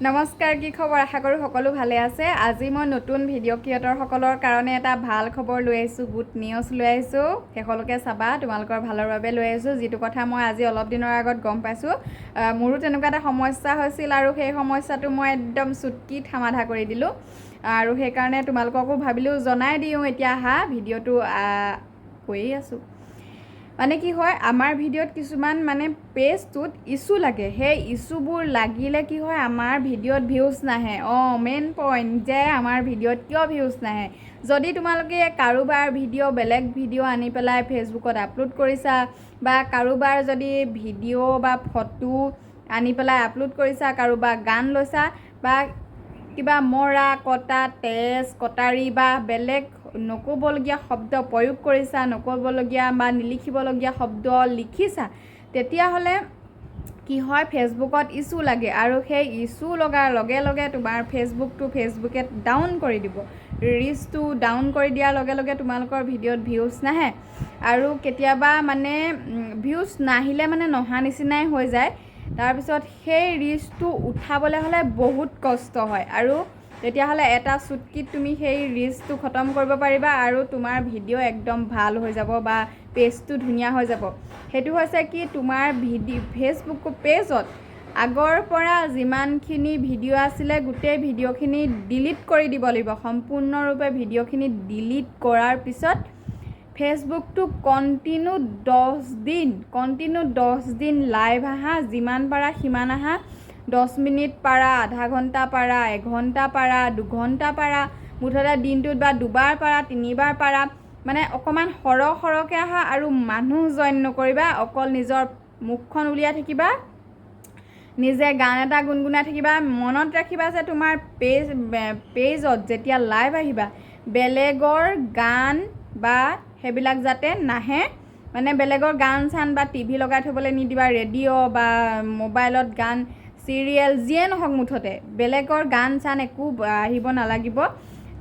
নমস্কাৰ, কি খবৰ? আশা কৰোঁ সকলো ভালে আছে। আজি মই নতুন ভিডিঅ' ক্ৰিয়েটৰসকলৰ কাৰণে এটা ভাল খবৰ লৈ আহিছোঁ, গুড নিউজ লৈ আহিছোঁ। শেষলৈকে চাবা, তোমালোকৰ ভালৰ বাবে লৈ আহিছোঁ। যিটো কথা মই আজি অলপ দিনৰ আগত গম পাইছোঁ, মোৰো তেনেকুৱা এটা সমস্যা হৈছিল আৰু সেই সমস্যাটো মই একদম চুটকিত সমাধা কৰি দিলোঁ আৰু সেইকাৰণে তোমালোককো ভাবিলোঁ জনাই দিওঁ। এতিয়া আহা, ভিডিঅ'টো কৈয়ে আছোঁ। মানে কি হয়, আমাৰ ভিডিঅ'ত কিছুমান মানে পেজটোত ইছ্যু লাগে। সেই ইছ্যুবোৰ লাগিলে কি হয়, আমাৰ ভিডিঅ'ত ভিউজ নাহে। অঁ, মেইন পইণ্ট যে আমাৰ ভিডিঅ'ত কিয় ভিউজ নাহে? যদি তোমালোকে কাৰোবাৰ ভিডিঅ', বেলেগ ভিডিঅ' আনি পেলাই ফেচবুকত আপলোড কৰিছা বা কাৰোবাৰ যদি ভিডিঅ' বা ফটো আনি পেলাই আপলোড কৰিছা, কাৰোবাৰ গান লৈছা বা কিবা মৰা কটা, তেজ কটাৰী বা বেলেগ নক'বলগীয়া শব্দ প্ৰয়োগ কৰিছা, নক'বলগীয়া বা নিলিখিবলগীয়া শব্দ লিখিছা, তেতিয়াহ'লে কি হয়, ফেচবুকত ইছ্যু লাগে আৰু সেই ইছ্যু লগাৰ লগে লগে তোমাৰ ফেচবুকটো ফেচবুকে ডাউন কৰি দিব। ৰিচটো ডাউন কৰি দিয়াৰ লগে লগে তোমালোকৰ ভিডিঅ'ত ভিউজ নাহে আৰু কেতিয়াবা মানে ভিউজ নাহিলে মানে নহা নিচিনাই হৈ যায়। তাৰপিছত সেই ৰিচটো উঠাবলৈ হ'লে বহুত কষ্ট হয় আৰু তেতিয়াহ'লে এটা চুটকিত তুমি সেই ৰিচটো খতম কৰিব পাৰিবা আৰু তোমাৰ ভিডিঅ' একদম ভাল হৈ যাব বা পেজটো ধুনীয়া হৈ যাব। সেইটো হৈছে কি, তোমাৰ ফেচবুক পেজত আগৰ পৰা যিমানখিনি ভিডিঅ' আছিলে, গোটেই ভিডিঅ'খিনি ডিলিট কৰি দিব লাগিব। সম্পূৰ্ণৰূপে ভিডিঅ'খিনি ডিলিট কৰাৰ পিছত ফেচবুকটো কণ্টিনিউ 10 দিন, কণ্টিনিউ 10 দিন লাইভ আহা। যিমান পাৰা সিমান আহা। 10 মিনিট পাৰা, আধা ঘণ্টা পাৰা, এঘণ্টা পাৰা, 2 ঘণ্টা পাৰা, মুঠতে দিনটোত বা দুবাৰ পাৰা, তিনিবাৰ পাৰা, মানে অকণমান সৰহ সৰহকৈ আহা আৰু মানুহ জইন নকৰিবা। অকল নিজৰ মুখখন উলিয়াই থাকিবা, নিজে গান এটা গুণগুণাই থাকিবা। মনত ৰাখিবা যে তোমাৰ পেজত যেতিয়া লাইভ আহিবা, বেলেগৰ গান বা সেইবিলাক যাতে নাহে। মানে বেলেগৰ গান চান বা টিভি লগাই থ'বলৈ নিদিবা, ৰেডিঅ' বা মোবাইলত গান, চিৰিয়েল, যিয়ে নহওক, মুঠতে বেলেগৰ গান চান একো আহিব নালাগিব।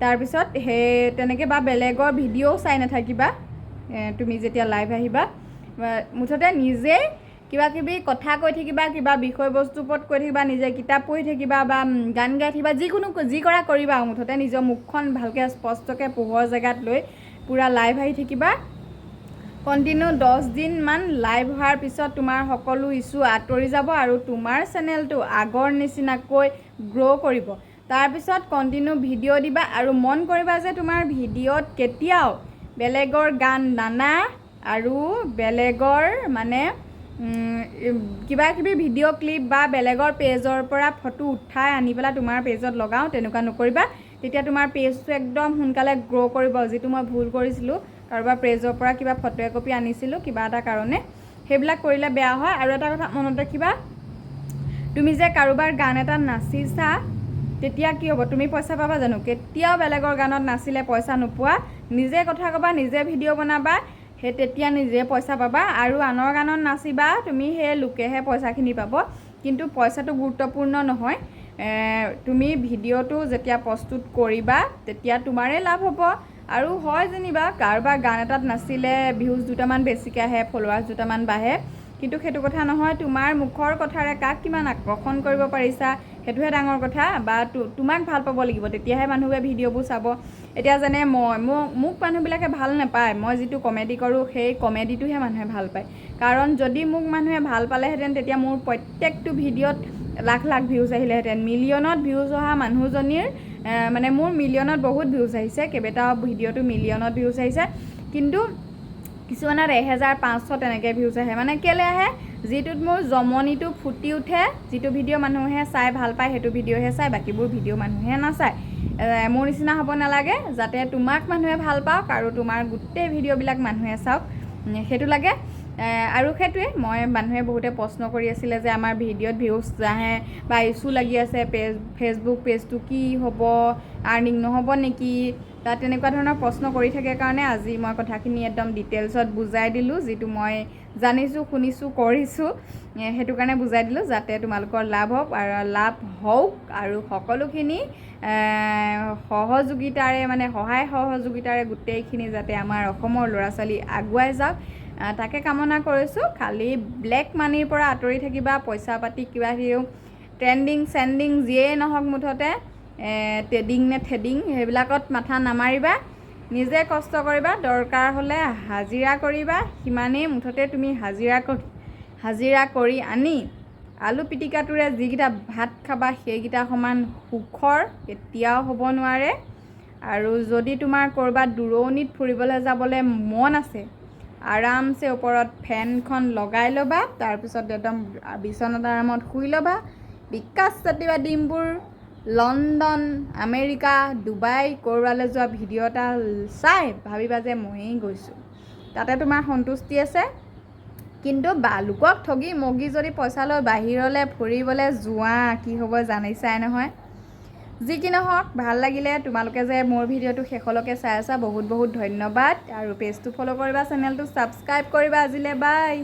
তাৰপিছত সেই তেনেকৈ বা বেলেগৰ ভিডিঅ'ও চাই নাথাকিবা তুমি যেতিয়া লাইভ আহিবা। মুঠতে নিজে কিবা কিবি কথা কৈ থাকিবা, কিবা বিষয়বস্তুৰ ওপৰত কৈ থাকিবা, নিজে কিতাপ পঢ়ি থাকিবা বা গান গাই থাকিবা, যিকোনো যি কৰা কৰিবা, মুঠতে নিজৰ মুখখন ভালকৈ স্পষ্টকৈ পোহৰ জেগাত লৈ পূৰা লাইভ আহি থাকিবা। কণ্টিনিউ 10 দিনমান লাইভ হোৱাৰ পিছত তোমাৰ সকলো ইছ্যু আঁতৰি যাব আৰু তোমাৰ চেনেলটো আগৰ নিচিনাকৈ গ্ৰ' কৰিব। তাৰপিছত কণ্টিনিউ ভিডিঅ' দিবা আৰু মন কৰিবা যে তোমাৰ ভিডিঅ'ত কেতিয়াও বেলেগৰ গান নানা আৰু বেলেগৰ মানে কিবা কিবি ভিডিঅ' ক্লিপ বা বেলেগৰ পেজৰ পৰা ফটো উঠাই আনি পেলাই তোমাৰ পেজত লগাওঁ, তেনেকুৱা নকৰিবা। তেতিয়া তোমাৰ পেজটো একদম সোনকালে গ্ৰ' কৰিব। যিটো মই ভুল কৰিছিলোঁ, কাৰোবাৰ পেজৰ পৰা কিবা ফটো একপি আনিছিলোঁ কিবা এটা কাৰণে, সেইবিলাক কৰিলে বেয়া হয়। আৰু এটা কথা মনত ৰাখিবা, তুমি যে কাৰোবাৰ গান এটা নাচিছা, তেতিয়া কি হ'ব? তুমি পইচা পাবা জানো? কেতিয়াও বেলেগৰ গানত নাচিলে পইচা নোপোৱা। নিজে কথা ক'বা, নিজে ভিডিঅ' বনাবা, সেই তেতিয়া নিজে পইচা পাবা। আৰু আনৰ গানত নাচিবা তুমি, সেই লোকেহে পইচাখিনি পাব। কিন্তু পইচাটো গুৰুত্বপূৰ্ণ নহয়। তুমি ভিডিঅ'টো যেতিয়া প্ৰস্তুত কৰিবা, তেতিয়া তোমাৰেই লাভ হ'ব। আৰু হয় যেনিবা কাৰোবাৰ গান এটাত নাচিলে ভিউজ দুটামান বেছিকৈ আহে, ফ'ল'ৱাৰ্ছ দুটামান বাঢ়ে, কিন্তু সেইটো কথা নহয়। তোমাৰ মুখৰ কথাৰে কাক কিমান আকৰ্ষণ কৰিব পাৰিছা, সেইটোহে ডাঙৰ কথা। বা তোমাক ভাল পাব লাগিব, তেতিয়াহে মানুহে ভিডিঅ'বোৰ চাব। এতিয়া যেনে মই, মোক মানুহবিলাকে ভাল নাপায়। মই যিটো কমেডি কৰোঁ, সেই কমেডিটোহে মানুহে ভাল পায়। কাৰণ যদি মোক মানুহে ভাল পালেহেঁতেন, তেতিয়া মোৰ প্ৰত্যেকটো ভিডিঅ'ত লাখ লাখ ভিউজ আহিলেহেঁতেন। মিলিয়নত ভিউজ অহা মানুহজনীৰ, মানে মোৰ মিলিয়নত বহুত ভিউজ আহিছে, কেইবাটাও ভিডিঅ'টো মিলিয়নত ভিউজ আহিছে, কিন্তু কিছুমানত 1500 তেনেকৈ ভিউজ আহে। মানে কেলৈ আহে? যিটোত মোৰ জমনিটো ফুটি উঠে, যিটো ভিডিঅ' মানুহে চাই ভাল পায়, সেইটো ভিডিঅ'হে চায়, বাকীবোৰ ভিডিঅ' মানুহে নাচায়। মোৰ নিচিনা হ'ব নালাগে, যাতে তোমাক মানুহে ভাল পাওক আৰু তোমাৰ গোটেই ভিডিঅ'বিলাক মানুহে চাওক, সেইটো লাগে। আৰু সেইটোৱে মই মানুহে বহুতে প্ৰশ্ন কৰি আছিলে যে আমাৰ ভিডিঅ'ত ভিউজ নাহে বা ইছ্যু লাগি আছে, ফেচবুক পেজটো কি হ'ব, আৰ্নিং নহ'ব নেকি বা তেনেকুৱা ধৰণৰ প্ৰশ্ন কৰি থাকে কাৰণে আজি মই কথাখিনি একদম ডিটেইলছত বুজাই দিলোঁ। যিটো মই জানিছোঁ, শুনিছোঁ, কৰিছোঁ, সেইটো কাৰণে বুজাই দিলোঁ, যাতে তোমালোকৰ লাভ হওক আৰু সকলোখিনি সহযোগিতাৰে, মানে সহায় সহযোগিতাৰে গোটেইখিনি যাতে আমাৰ অসমৰ ল'ৰা ছোৱালী আগুৱাই যাওক, তাকে কামনা কৰিছোঁ। খালি ব্লেক মানিৰ পৰা আঁতৰি থাকিবা। পইচা পাতি কিবা কিবি ট্ৰেণ্ডিং চেণ্ডিং যিয়েই নহওক, মুঠতে ট্ৰেডিং নে থ্ৰেডিং, সেইবিলাকত মাথা নামাৰিবা। নিজে কষ্ট কৰিবা, দৰকাৰ হ'লে হাজিৰা কৰিবা, সিমানেই। মুঠতে তুমি হাজিৰা কৰি আনি আলু পিটিকাটোৰে যিকেইটা ভাত খাবা, সেইকেইটা সমান সুখৰ কেতিয়াও হ'ব নোৱাৰে। আৰু যদি তোমাৰ ক'ৰবাত দূৰণিত ফুৰিবলৈ যাবলৈ মন আছে, আৰামছে ওপৰত ফেনখন লগাই ল'বা, তাৰপিছত একদম বিচনাত আৰামত শুই ল'বা। বিকাশ চাতিবা ডিমবোৰ লণ্ডন, আমেৰিকা, ডুবাই ক'ৰবালৈ যোৱা ভিডিঅ' এটা চাই ভাবিবা যে ময়েই গৈছোঁ, তাতে তোমাৰ সন্তুষ্টি আছে। কিন্তু বা লোকক ঠগি মগি যদি পইচা লৈ বাহিৰলৈ ফুৰিবলৈ যোৱা, কি হ'ব জানিছাই নহয়। যি কি নহওক, ভাল লাগিলে। তোমালোকে যে মোৰ ভিডিঅ'টো শেষলৈকে চাই আছা, বহুত বহুত ধন্যবাদ। আৰু পেজটো ফ'ল' কৰিবা, চেনেলটো ছাবস্ক্ৰাইব কৰিবা। আজিলৈ বাই।